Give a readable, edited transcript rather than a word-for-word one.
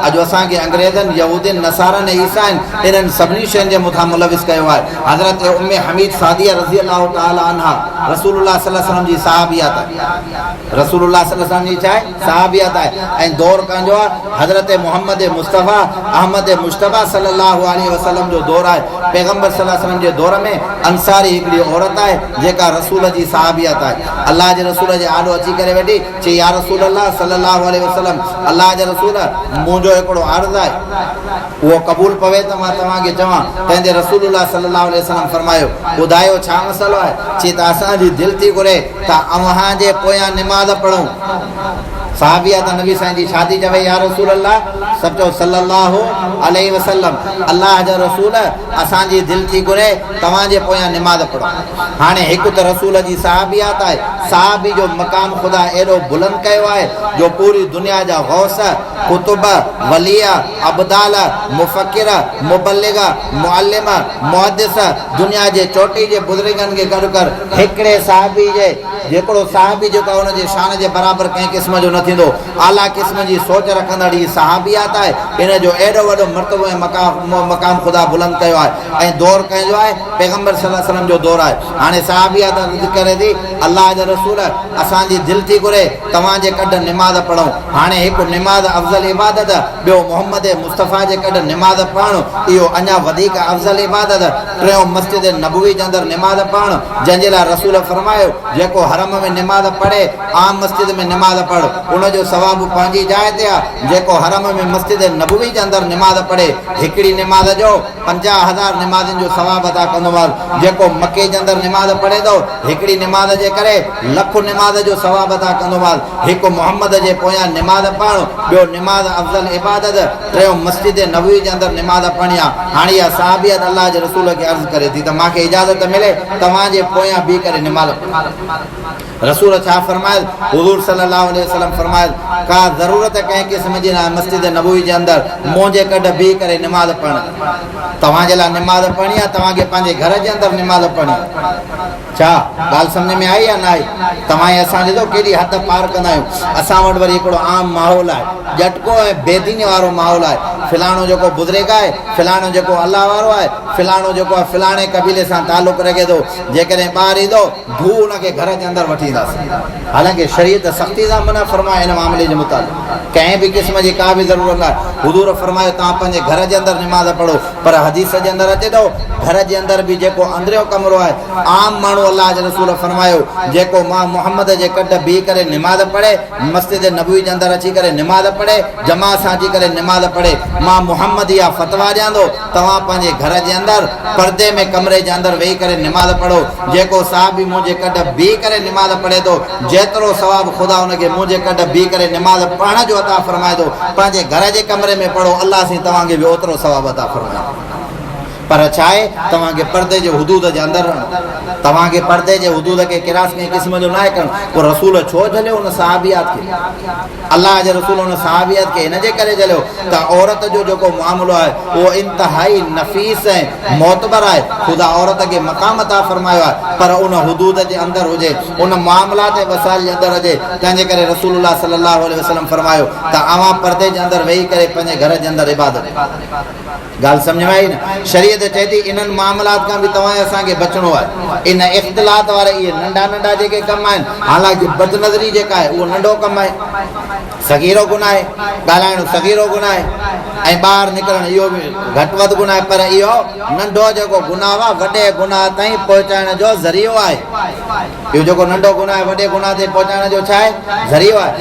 اڄ اسان کي انگريزن، يهودين، نصارن ۽ عيسائين انهن سڀني شين جي مٿان ملوث ڪيو آهي. حضرت ام حميد سعديه رضي الله تعالٰي عنها رسول الله صلي الله عليه وسلم جي صحابيات آهي. رسول الله صلي الله عليه وسلم جي ڇا آهي؟ صحابيات آهي ۽ دور ڪنهن جو آهي؟ حضرت محمد مصطفيٰ احمد مجتبيٰ صلي الله عليه وسلم جو دور آهي. پيغمبر صلي الله عليه وسلم جي دور ۾ انصاري هڪڙي عورت آهي جيڪا رسول جي صحابيات آهي. الله جي رسول جي آڏو اچي ڪري ويٺي. چي يا رسول الله صلي الله عليه وسلم الله جا رسول منهنجو هڪڙو عرض آهي اهو قبول پوي ته مان توهان کي چوان تنهن تي رسول الله صلي الله عليه وسلم فرمايو ٻڌايو ڇا مسئلو آهي چي ته اسان جي دل ٿي گهري ته اوهان جي پويان نماز پڙهون صحابيه ته نبي سائين جي ڇا ٿي چوي يا رسول الله سڀ چئو صلي الله عليه وسلم الله جا رسول اسان جي دل ٿي گهري توهان جي پويان نماز پڙهون. هاڻي هڪ ته رسول جي صحابيات آهي، صحابي جو مقام خدا ايڏو بلند ڪيو آهي جو پوري دنيا جا غوث، قطب، ولي، ابدال، مفڪر، مبلغ، معلم، محدث، دنيا جي چوٽي جي بزرگن کي گڏ ڪر، هڪڙي صحابي جي هڪڙو صحابي جيڪو آهي ان جي شان جي برابر ڪنهن قسم جو نه ٿيندو. اعليٰ قسم جي سوچ رکندڙ هي صحابيات آهي، ان جو ايڏو وڏو مرتبو ۽ مقام خدا بلند ڪيو آهي ۽ دور ڪنهن جو آهي؟ پيغمبر صلي الله عليه وسلم جو دور آهي. هاڻي صحابيات عرض ڪري ٿي، الله جا رسول! اسان جي دل ٿي گهري توهان جي ڪڍ نماز پڙهون. هاڻي هڪ نماز افضل عبادت، ٻيو محمد مصطفيٰ جي ڪڍ نماز پڙهڻ، اهو اڃا وڌيڪ افضل عبادت، ٽيون مسجد نبوي جي اندر نماز پڙهڻ، جنهن جي لاء رسول فرمايو، جيڪو حرم ۾ نماز پڙهي، عام مسجد ۾ نماز پڙھ، ان جو ثواب پنهنجي جاء تي آ، جيڪو حرم ۾ مسجد نبوي جي اندر نماز پڙهي، هڪڙي نماز جو 50,000 نمازين جو ثواب عطا ڪندومانس، جيڪو مڪي جي اندر نماز پڙهي ٿو، هڪڙي نماز جي ڪري لک نماز جو ثواب عطا ڪندومانس، هڪ محمد جي پويان نماز پڙهڻ، ٻيو نماز افضل عبادت، ٽيون مسجد نبوي جي اندر نماز پڙهڻي آ، هاڻي اها صحابيت الله جي رسول کي عرض ڪري ٿي ته مان کي اجازت ملي توهان جي پويان بيهي ڪري نماز پڙهان. رسول ڇا فرمايل؟ حضور صلي الله عليه وسلم فرمايل، ڪا ضرورت ڪنهن قسم جي ناهي مسجد نبوي جي اندر منهنجي ڪڍ بيهي ڪري نماز پڙهڻ جي. توهان جي لاء نماز پڙهڻي آهي توهان کي پنهنجي گهر جي اندر نماز پڙهڻي آهي. ڇا ڳالهه سمجهه ۾ آئي يا نه آئي؟ توهان ۽ اسان ڏسو ڪيڏي حد پار ڪندا آهيون. اسان وٽ وري هڪڙو عام ماحول آهي. ڄٽڪو ۽ بيديني وارو ماحول آهي. فلاڻو جيڪو بزرگ آهي، فلاڻو جيڪو الله وارو آهي، فلاڻو جيڪو آهي فلاڻي قبيلي سان تعلق رکي ٿو. جيڪڏهن ٻاهر ايندو ڌو ان کي گهر جي اندر وٺي اينداسين. حالانڪه شريعت سختي سان منع فرمائي ان معاملي جي متعلق ڪنهن به قسم جي ڪا به ضرورت ناهي. حضور فرمايو توهان پنهنجي گهر جي اندر نماز پڙهو پر حديث جي اندر اچي ٿو گهر جي اندر به جيڪو اندريون ڪمرو آهي عام ماڻهو الله جي رسول فرمايو جيڪو مان محمد جي ڪڍ بيهي ڪري نماز پڙهي مسجد نبوي جي اندر اچي ڪري نماز پڙهي جماعت سان اچي ڪري نماز پڙهي مان محمد اها فتويٰ ڏيان ٿو توهان پنهنجي گهر جي اندر پردي ۾ ڪمري جي اندر ويهي ڪري نماز پڙهو، جيڪو صحابي منهنجي ڪڍ بيهي ڪري نماز پڙهي ٿو، جيترو ثواب خدا ان کي منهنجي ڪڍ بيهي ڪري نماز پڙهڻ جو عطا فرمائي ٿو، پنهنجي گهر جي ڪمري ۾ پڙهو، الله سائين توهان کي به اوترو ثواب عطا فرمائيندو. پر ڇا آهي، توهان کي پردي جي حدود جي اندر رهڻو، توهان کي پردي جي حدود کي ڪراس ڪنهن قسم جو ناهي ڪرڻو. پوء رسول ڇو جهليو ان صحابيات کي؟ الله جي رسول ان صحابيت کي ان جي ڪري جهليو ته عورت جو جيڪو معاملو آهي اهو انتهائي نفيس ۽ معتبر آهي، خدا عورت کي مقام عطا فرمايو آهي پر ان حدود جي اندر هجي، ان معاملات ۽ وسائل جي اندر هجي، تنهن جي ڪري رسول الله صلي الله عليه وسلم فرمايو ته اوهان پردي جي اندر ويهي ڪري پنهنجي گهر جي اندر عبادت ڪريو. ڳالهه سمجهه ۾ آئي نه؟ شريعت چئي ٿي انهن معاملات کان به توهان ۽ اسان کي بچڻو آهي. ان اختلاط وارا اهي ننڍا ننڍا جيڪي ڪم آهن، حالانڪه بدنظري جيڪا آهي اهو ننڍو ڪم آهي، صغيرو گناهه آهي، ڳالهائڻ صغيرو گناهه آهي ۽ ٻاهر نڪرڻ اهو به گهٽ وڌ گناهه آهي، پر اهو ننڍو جيڪو گناهه آهي وڏي گناهه تائين پهچائڻ جو ذريعو آهي. اهو جيڪو ننڍو گناهه آهي وڏي گناهه تائين پهچائڻ جو ڇا آهي؟ ذريعو آهي.